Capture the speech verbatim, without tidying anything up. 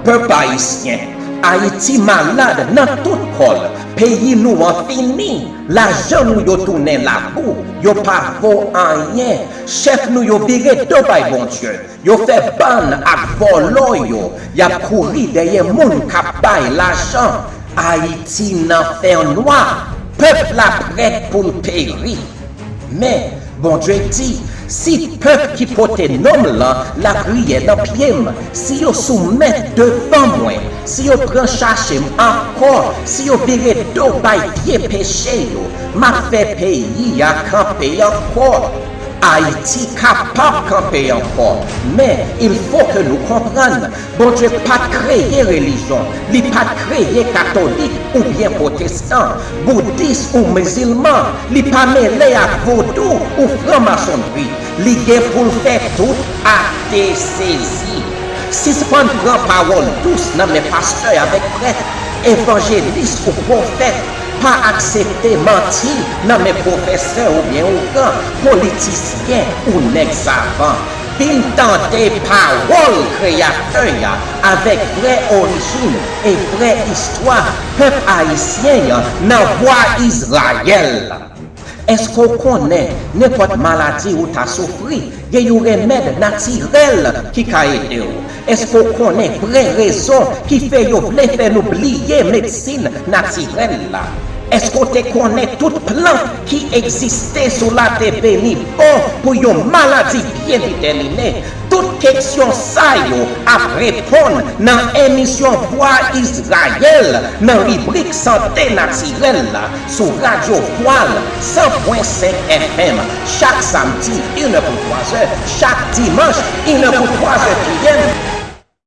Pèp ayisyen, Ayiti malad nan tout kò l. Peyi nou an fini. Lajan nou yo tounen labou. Yo pa vo anyen. Chèf nou yo vire do bay Bondye. Yo fè bann ak vòlò yo. Y ap kouri dèyè moun k ap bay lajan. Ayiti nan fènwa. Pèp la prèt pou l peri. Men, Bondye di, si pèp ki pote non m lan lapriyè nan pye m, si yo soumèt devan mwen, si yo pran chache m ankò, si yo vire do bay vye peche yo, m ap fè peyi a kanpe ankò. Ayiti kapab kanpe ankò, men il faut que nou konprann Bondye pa t kreye relijyon, li pa t kreye katolik oubyen pwotestan, boudis ou mizilman, li pa mele ak vodou ou franmasonri. Li gen pou l fè tout ate sezi. Sispann pran pawòl dous nan men pastè avèk prèt, evanjelis ou pwofèt. Pa aksepte manti nan men pwofesè oubyen ougan, politisyen ou nèg savan. Vin tande pawòl Kreyatè a avèk vrè orijin e vrè istwa pèp ayisyen an nan Vwa Izrayèl. Èske w konnen nenpòt maladi ou ta soufri, gen yon remèd natirèl ki ka ede w? Èske w konnen vrè rezon ki fè yo vle fè nou bliye medsin natirèl la? Èske w te konnen tout plant ki egziste sou latè beni bon pou yon maladi byen detèmine? Tout keksyon sa yo ap reponn nan emisyon Vwa Izrayèl nan ribrik Sante Natirèl la sou Radyo Vwal san pwen senk F M chak samdi inè pou twazè, chak dimanch inè pou twazè P M.